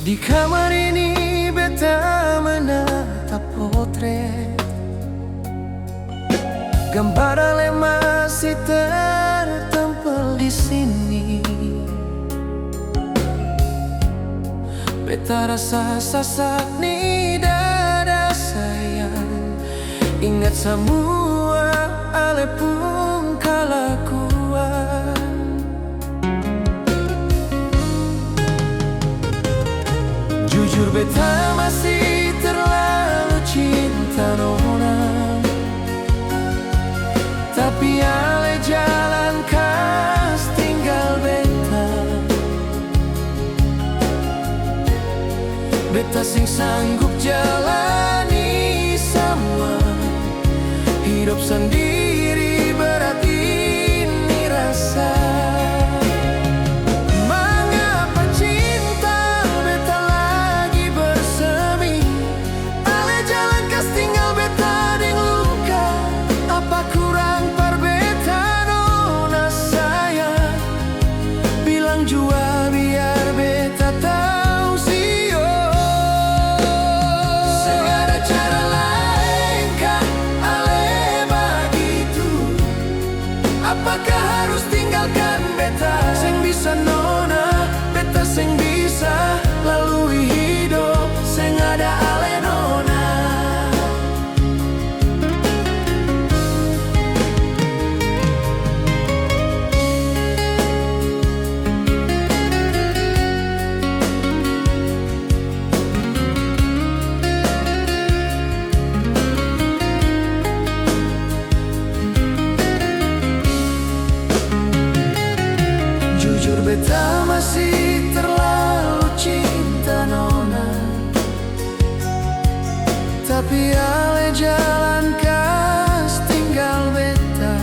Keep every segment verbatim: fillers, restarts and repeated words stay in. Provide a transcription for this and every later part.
Di kamar ini beta menatap potret, gambar ale masih tertempel di sini. Beta rasa sasak ni dada sayang, ingat samua ale pung kalakuan. Jujur beta masih terlalu cinta nona, tapi ale jalan kas tinggal beta. Beta seng sanggup jalani samua, hidop sandiri berat ini rasa. Mangapa cinta beta lagi bersemi? Ale jalan kas tinggal beta deng luka. Apa kurang par beta nona sayang? Bilang jua biar beta tau sio. Seng ada cara laeng ka ale bagitu. Apakah harus tinggalkan beta? Seng bisa nona, beta seng bisa lalui hidop seng ada ale nona. Jujur beta masih terlalu cinta nona, tapi ale jalan kas tinggal beta.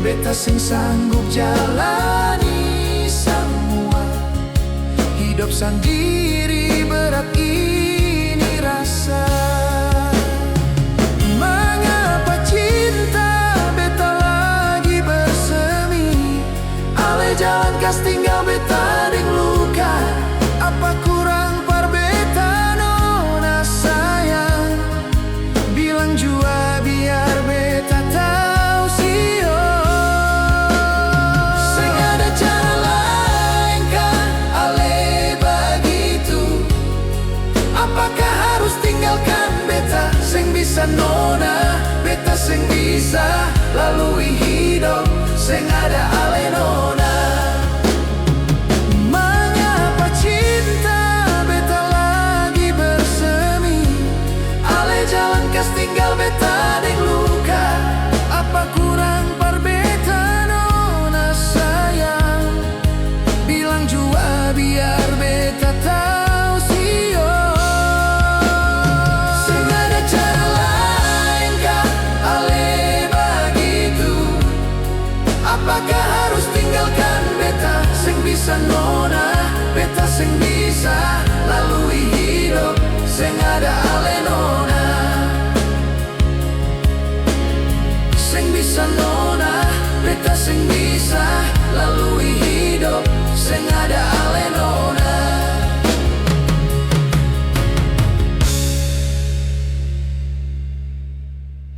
Beta seng sanggup jalani samua, hidop sandiri berat ini rasa. Mangapa cinta beta lagi bersemi? Ale jalan kas tinggal beta deng luka. Apa kurang par beta nona sayang? Bilang jua biar beta tau sio. Seng ada cara laeng ka ale bagitu. Apakah harus tinggalkan beta? Seng bisa nona, beta seng bisa lalui hidop seng ada ale nona. Mangapa cinta beta lagi bersemi? Ale jalan kas tinggal beta deng luka. Apa kurang par beta nona sayang? Bilang jua biar beta tau sio. Seng ada cara laeng ka ale bagitu. Apakah harus tinggalkan beta? Seng bisa nona, beta seng bisa lalui hidop seng ada ale nona. Seng bisa nona, beta seng bisa